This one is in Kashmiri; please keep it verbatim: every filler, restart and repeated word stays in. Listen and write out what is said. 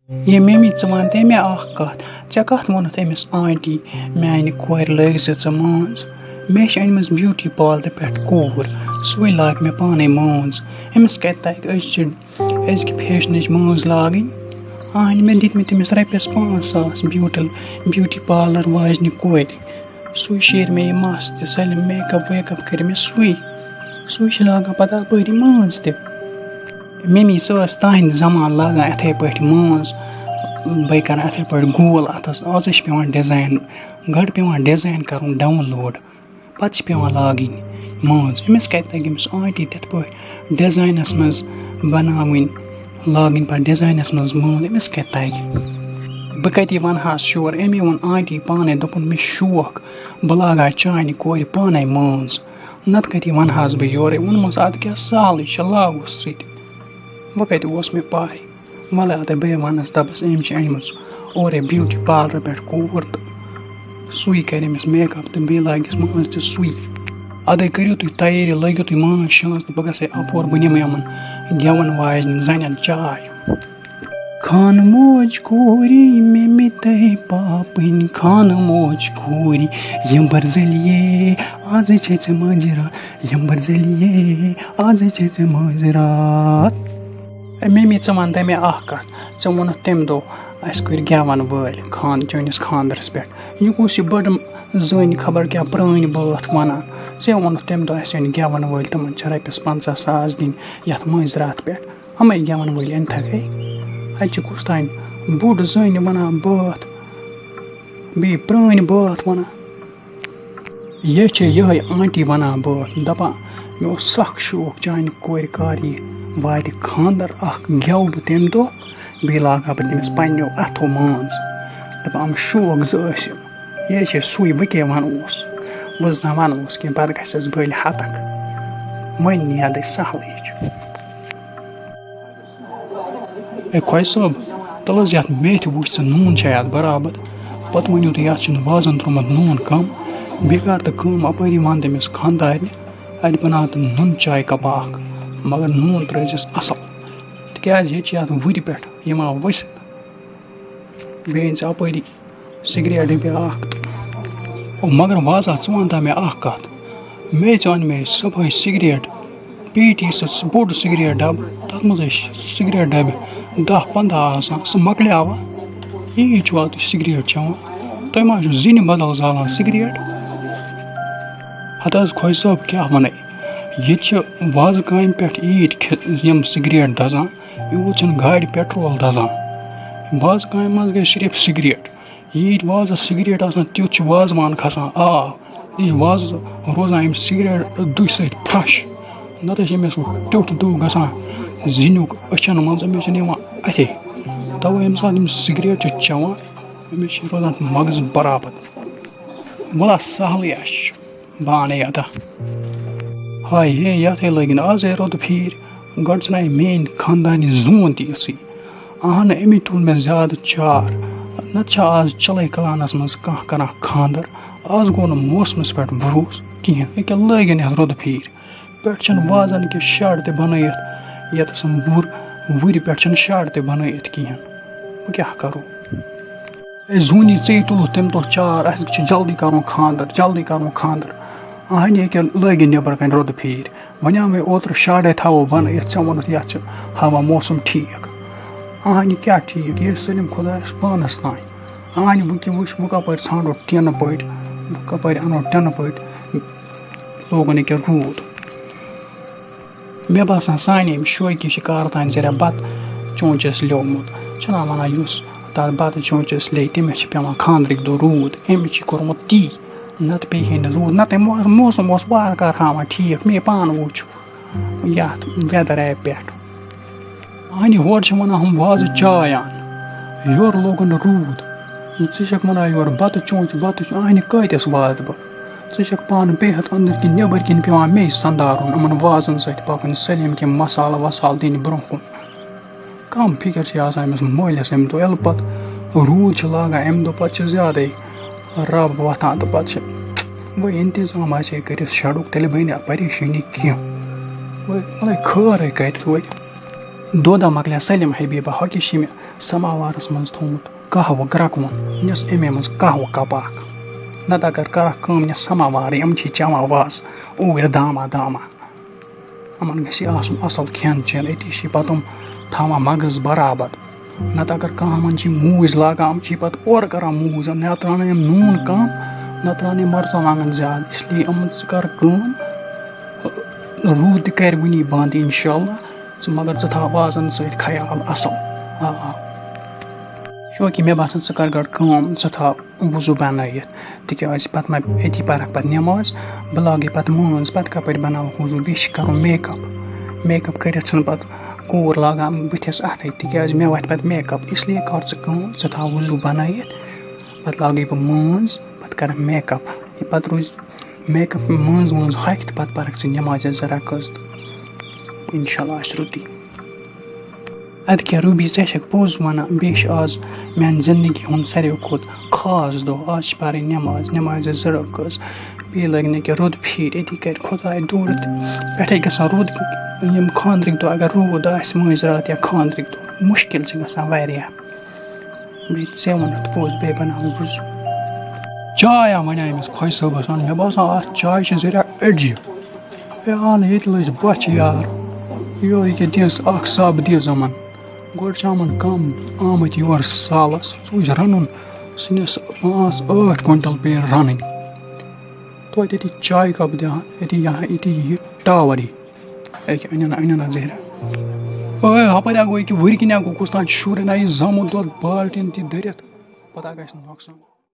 ہے ممی، ژٕ وَن تہٕ مےٚ اَکھ کَتھ، ژےٚ کَتھ ووٚنُتھ أمِس آنٹی، میٛانہِ کورِ لٲگۍ زِ ژٕ مٲنٛز؟ مےٚ چھِ أنمٕژ بیوٗٹی پارلرٕ پٮ۪ٹھ کوٗر، سُے لاگہِ مےٚ پانَے مٲنٛز۔ أمِس کَتہِ تَگہِ أزچہِ، أزکہِ فیشنٕچ مٲنٛز لاگٕنۍ؟ اَہنہِ، مےٚ دِتۍ مٕتۍ تٔمِس رۄپیَس پانٛژھ ساس بیوٗٹی، بیوٗٹی پارلر واجنہِ کورِ۔ سُے شیرِ مےٚ یہِ مَس تہِ، سٲلِم میک اپ ویک اپ کَرِ مےٚ سُے۔ سُے چھِ لاگان پَتہٕ اَپٲری مٲنٛز تہِ۔ ممی، سۄ ٲس تَہَنٛدِ زمانہٕ لاگان یِتھَے پٲٹھۍ مٲنٛز، بیٚیہِ کَران یِتھَے پٲٹھۍ گول اَتھَس۔ آزٕے چھِ پٮ۪وان ڈِزاین، گۄڈٕ پٮ۪وان ڈِزاین کَرُن ڈاوُن لوڈ، پَتہٕ چھِ پٮ۪وان لاگٕنۍ مٲنٛز۔ أمِس کَتہِ تَگہِ أمِس آنٹی تِتھ پٲٹھۍ ڈِزاینَس منٛز بَناوٕنۍ، لاگٕنۍ پَتہٕ ڈِزاینَس منٛز مٲنٛز، أمِس کَتہِ تَگہِ؟ بہٕ کَتی وَنہٕ ہَس یورٕ؟ أمی ووٚن آنٹی پانَے، دوٚپُن، مےٚ چھُ شوق، بہٕ لاگہٕ ہا چانہِ کورِ پانَے مٲنٛز۔ نَتہٕ کَتہِ وَنہٕ ہَس بہٕ یورَے؟ ووٚنمَس، اَدٕ کیٛاہ، سہلٕے چھُ، لاگُس سُہ تہِ۔ وۄنۍ کَتہِ اوس مےٚ پَے؟ وَلہٕ، اَدٕ بہٕ وَنَس، دَپَس، أمۍ چھِ أنۍمٕژ اورَے بیوٗٹی پارلرٕ پٮ۪ٹھ کوٗر تہٕ سُے کَرِ أمِس میک اپ تہٕ بیٚیہِ لاگٮ۪س مٲنٛز تہِ سُے۔ اَدَے کٔرِو تُہۍ تیٲری، لٲگِو تُہۍ مٲنٛز شٲنٛز تہٕ بہٕ گژھٕ اَپور، بہٕ نِمہٕ یِمَن گٮ۪وَن واجنٮ۪ن زَنٮ۪ن چاے۔ خانہٕ موج کوٗری مےٚ مِتَے پاپٕنۍ، خانہٕ موج کوٗری یمبر زلیے، آزے چھے ژےٚ مٲنٛزِ راتھ، یمبر زلیے، آزے چھے ژےٚ مٲنٛزِ راتھ۔ اے ممی، ژٕ وَن تہٕ مےٚ اَکھ کَتھ، ژےٚ ووٚنُتھ تَمہِ دۄہ اَسہِ کٔرۍ گٮ۪وَن وٲلۍ خان-، چٲنِس خانٛدرَس پٮ۪ٹھ، یہِ کُس یہِ بٔڑ زٔنۍ خبر کیٛاہ پرٛٲنۍ بٲتھ وَنان، ژےٚ ووٚنُتھ تَمہِ دۄہ اَسہِ أنۍ گٮ۪وَن وٲلۍ، تِمَن چھِ رۄپیَس پنٛژاہ ساس دِنۍ یَتھ مٲنٛزِ راتھ پٮ۪ٹھ۔ ہمے گٮ۪وَن وٲلۍ أنۍ تھکھ ہے۔ اَتہِ چھِ کُس تام بوٚڑ زٔنۍ وَنان بٲتھ، بیٚیہِ پرٛٲنۍ بٲتھ وَنان۔ یہِ چھِ یِہوٚے آنٹی وَنان بٲتھ، دَپان، مےٚ اوس سَخ شوق چانہِ کورِ کار یی واتہِ خانٛدر، اَکھ گٮ۪وٕ بہٕ تَمہِ دۄہ، بیٚیہِ لاگہٕ ہا بہٕ تٔمِس پنٛنیو اَتھو مٲنٛز۔ دَپان، یِم شوق زٕ ٲسِم، یہِ چھِ سُے، بہٕ کیٛاہ وَنوس؟ بہٕ زَن وَنوس کینٛہہ، پَتہٕ گژھٮ۪س بٔلۍ ہَتَکھ۔ وۄنۍ نیدٕے سہلٕے چھُ۔ اے خۄجہِ صٲب، تَلہٕ حظ یَتھ میتھِ وٕچھ ژٕ، نوٗن چھا یَتھ برابر؟ پَتہٕ ؤنِو تُہۍ، یَتھ چھُنہٕ وازَن ترٛوومُت نوٗن کَم۔ بیٚیہِ کَر تہٕ کٲم، اَپٲری وَن تٔمِس خانٛدارنہِ، اَتہِ بَناو تہٕ نُن چاے کَپا اَکھ، مگر نوٗن ترٛٲیزٮ۪س اَصٕل، تِکیٛازِ ییٚتہِ چھِ یَتھ وُرِ پٮ۪ٹھ یِوان ؤسِتھ۔ بیٚیہِ أنۍ ژےٚ اَپٲری سِگریٹ ڈَبہِ اَکھ تہٕ، او، مگر وازا، ژٕ وَن تہٕ مےٚ اَکھ کَتھ۔ مےٚ ژےٚ اوٚن مےٚ صُبحٲے سِگریٹ، پیٹی سُہ، سُہ بوٚڑ سِگریٹ ڈَبہٕ، تَتھ منٛز ٲسۍ سِگریٹ ڈَبہِ دَہ پنٛداہ آسان، سُہ مۄکلیٛاوا؟ یی چھُوا تُہۍ سِگریٹ چٮ۪وان؟ تُہۍ ما چھُو زِنہِ بدل زالان سِگریٹ؟ ہَتہٕ حظ خۄجہِ صٲب، کیٛاہ وَنَے؟ ییٚتہِ چھِ وازٕ کامہِ پٮ۪ٹھ ییٖتۍ کھِ-، یِم سِگریٹ دَزان، یوٗت چھِنہٕ گاڑِ پیٹرول دَزان۔ وازٕ کامہِ منٛز گٔے صرف سِگریٹ۔ ییٖتۍ وازَس سِگریٹ آسان، تیُتھ چھُ وازوان کھسان آب۔ یہِ چھُ وازٕ روزان اَمہِ سِگریٹ دُہہِ سۭتۍ فرٛش۔ نَتہٕ چھِ أمِس ٹیوٚٹھ دُہ گژھان زِنیُک أچھَن منٛز، أمِس چھِنہٕ یِوان اَتھے۔ تَوَے ییٚمہِ ساتہٕ أمِس سِگریٹ چھُ چٮ۪وان، أمِس چھِ روزان مغز برابر۔ وَلہٕ سہلٕے اَسہِ چھُ۔ بہٕ اَنَے اَتھا۔ ہاے ہے، یَتھ ہے لٲگِن آزَے رۄدٕ پھیٖرۍ۔ گۄڈٕ ژھٕنایہِ میٛٲنۍ خانٛدارنہِ زوٗن تہِ یِژھٕے۔ اَہنہٕ، أمی تُل مےٚ زیادٕ چار۔ نَتہٕ چھا آز چِلَے کلانَس منٛز کانٛہہ کران خانٛدر؟ آز گوٚو نہٕ موسمَس پٮ۪ٹھ بھروسہٕ کِہیٖنۍ۔ ییٚکیٛاہ لٲگِن یَتھ رۄدٕ پھیٖرۍ۔ پٮ۪ٹھٕ چھَنہٕ وازَن کہِ شَڈ تہِ بَنٲیِتھ، یَتَس یِم وُر، وُرِ پٮ۪ٹھ چھَنہٕ شَڈ تہِ بَنٲیِتھ کِہیٖنۍ۔ وۄنۍ کیٛاہ کَرو؟ اے زوٗنی، ژے تُلُتھ تَمہِ دۄہ چار، اَسہِ چھِ جلدی کَرُن خانٛدر، جلدی کَرُن خانٛدر۔ اَہنہِ ییٚکیٛاہ لٲگِن نٮ۪برٕ کَنہِ رۄدٕ پھیٖرۍ۔ وَنیٛاو مےٚ اوترٕ شَڈَے تھاوو بَنٲیِتھ، ژےٚ ووٚنُتھ یَتھ چھِ ہوا موسم ٹھیٖک۔ اَہنہِ کیٛاہ ٹھیٖک؟ یہِ چھِ سٲلِم خۄدایَس پانَس تام۔ اَہنہِ وۄنۍ کیٛاہ وٕچھ، وۄنۍ کَپٲرۍ ژھانٛڈو ٹیٖنہٕ پٔٹۍ، وۄنۍ کَپٲرۍ اَنو ٹیٖنہٕ پٔٹۍ؟ لوگُن ییٚکیٛاہ روٗد۔ مےٚ باسان، سانہِ أمۍ شوقی شِکار تام ژےٚ بَتہٕ چونٛچَس لیومُت۔ چھِنہ وَنان، یُس تَتھ بَتہٕ چونٛچَس لیہِ، تٔمِس چھِ پٮ۪وان خانٛدرٕکۍ دۄہ روٗد۔ أمِس چھِ کوٚرمُت تی۔ نَتہٕ پیٚیہِ ہے نہٕ روٗد، نَتہٕ مو-، موسم اوس وارٕ کارٕ ہاوان ٹھیٖک، مےٚ پانہٕ وُچھ یَتھ ویدر ایپ پٮ۪ٹھ۔ اَہنہِ، ہورٕ چھِ وَنان ہُم وازٕ چاے اَن۔ یورٕ لوگُن روٗد۔ ژٕ چھَکھ وَنان یورٕ بَتہٕ چونٛچہِ، بَتہٕ چونٛچہِ، اَہنہِ کۭتِس واتہٕ بہٕ؟ ژٕ چھَکھ پانہٕ بِہِتھ أنٛدٕرۍ کِنۍ، نٮ۪بٕرۍ کِنۍ پٮ۪وان مے سنٛدارُن، یِمَن وازَن سۭتۍ پَکُن، سٲلِم کینٛہہ مصالہٕ وصالہٕ دِنۍ برٛونٛہہ کُن۔ کَم فِکِر چھِ آسان أمِس مٲلِس اَمہِ دۄہ، ییٚلہِ پَتہٕ روٗد چھِ لاگان اَمہِ دۄہ، پَتہٕ چھِ زیادَے رَب وۄتھان تہٕ پَتہٕ چھِ وۄنۍ اِنتظام آسہِ ہے کٔرِتھ شَڈُک، تیٚلہِ بَنہِ ہا پریشٲنی کینٛہہ۔ وۄنۍ، وۄنۍ خٲرٕے کَتہِ توتہِ۔ دۄدا مۄکلیو سٲلِم حبیبہ، ہۄ کیٛاہ چھِ مےٚ سماوارَس منٛز تھوٚومُت قہوٕ گرٛکہٕ وُن، نِس اَمے منٛز قہوٕ کَپ اَکھ۔ نَتہٕ اگر کَرَکھ کٲم، نِس سماوارٕے، یِم چھی چٮ۪وان وازٕ اوٗرۍ داما داما۔ یِمَن گژھِ آسُن اَصٕل کھٮ۪ن چٮ۪ن، أتی چھِ پَتہٕ یِم تھاوان مغز برابر۔ نَتہٕ اگر کانٛہہ یِمَن چھِ موٗزۍ لاگان، یِم چھِ پَتہٕ اورٕ کَران موٗز، نَتہٕ ترٛاونہٕ یِم نوٗن کَم، نَتہٕ ترٛاونہٕ یِم مَرژٕوانٛگَن زیادٕ۔ اِسلیے یِمَن ژٕ کَر کٲم، روٗد تہِ کَرِ وٕنی بنٛد اِنشاءاللہ۔ ژٕ مگر ژٕ تھاو وازَن سۭتۍ خیال اَصٕل۔ آ، آ۔ شوقی، مےٚ باسان، ژٕ کَر گۄڈٕ کٲم، ژٕ تھاو وضوٗ بَنٲیِتھ، تِکیٛازِ پَتہٕ ما أتی پَرَکھ پَتہٕ نٮ۪ماز، بہٕ لاگَے پَتہٕ مٲنٛز، پَتہٕ کَپٲرۍ بَناوَکھ وضوٗ؟ بیٚیہِ چھِ کَرُن make up، make up کٔرِتھ چھُنہٕ پَتہٕ کوٗر لاگان بٕتھِس اَتھَے، تِکیٛازِ مےٚ وَتھِ پَتہٕ make up۔ اِسلیے کَر ژٕ کٲم، ژٕ تھاو وضوٗ بَنٲیِتھ، پَتہٕ لاگَے بہٕ مٲنٛز، پَتہٕ کَرَکھ make up۔ یہِ پَتہٕ روزِ make up مٲنٛز وٲنٛز ہۄکھِ تہٕ پَتہٕ پَرَکھ ژٕ نٮ۪مازِ زٕ رَکٲژ تہٕ اِنشاءاللہ آسہِ رُتُے۔ اَدٕ کیٛاہ روٗبی، ژےٚ چھَکھ پوٚز وَنان، بیٚیہِ چھِ آز میٛانہِ زِندگی ہُنٛد ساروِیو کھۄتہٕ خاص دۄہ۔ آز چھِ پَرٕنۍ نٮ۪ماز، نٮ۪مازِ زٕ رَکٲژ، بیٚیہِ لَگہِ نہٕ کینٛہہ، رُد پھیٖرۍ، أتی کَرِ خۄداے دوٗر تہٕ پٮ۪ٹھَے گژھان رُد۔ یِم خانٛدرٕکۍ دۄہ اگر روٗد آسہِ مٲنٛزِ راتھ یا خانٛدرٕکۍ دۄہ، مُشکِل چھِ گژھان واریاہ۔ بیٚیہِ ژےٚ ووٚنُتھ پوٚز، بیٚیہِ بَناوٕ بہٕ زٕ۔ چاے آ وَنیٛاے أمِس خۄجہِ صٲبَس وَن، مےٚ باسان اَتھ چایہِ چھِ زٕ رٮ۪تھ أڑجہِ۔ ہے اَن ییٚتہِ لٔج بۄچھِ یار، یورٕ ییٚکیٛاہ دِس اَکھ سَب دِس یِمَن۔ گۄڈٕ چھِ یِمَن کَم آمٕتۍ یور سالَس، ژٕ وٕچھ رَنُن سِنِس پانٛژھ ٲٹھ کویِنٹَل پیٚیہِ رَنٕنۍ۔ توتہِ ییٚتہِ چایہِ کَپ دِہَن، ییٚتہِ یہِ ہا، ییٚتہِ یہِ ٹاوَر یی۔ أکہِ أنِن، أنِن حظ زہرہ۔ اوے، ہپٲرۍ ہا گوٚو ییٚکیٛاہ وٕرِ کِنۍ ہا گوٚو کُس تام شُر، نہ یہِ زامُت دۄد بالٹیٖن تہِ دٔرِتھ، پَتہٕ ہا گژھِ نۄقصان۔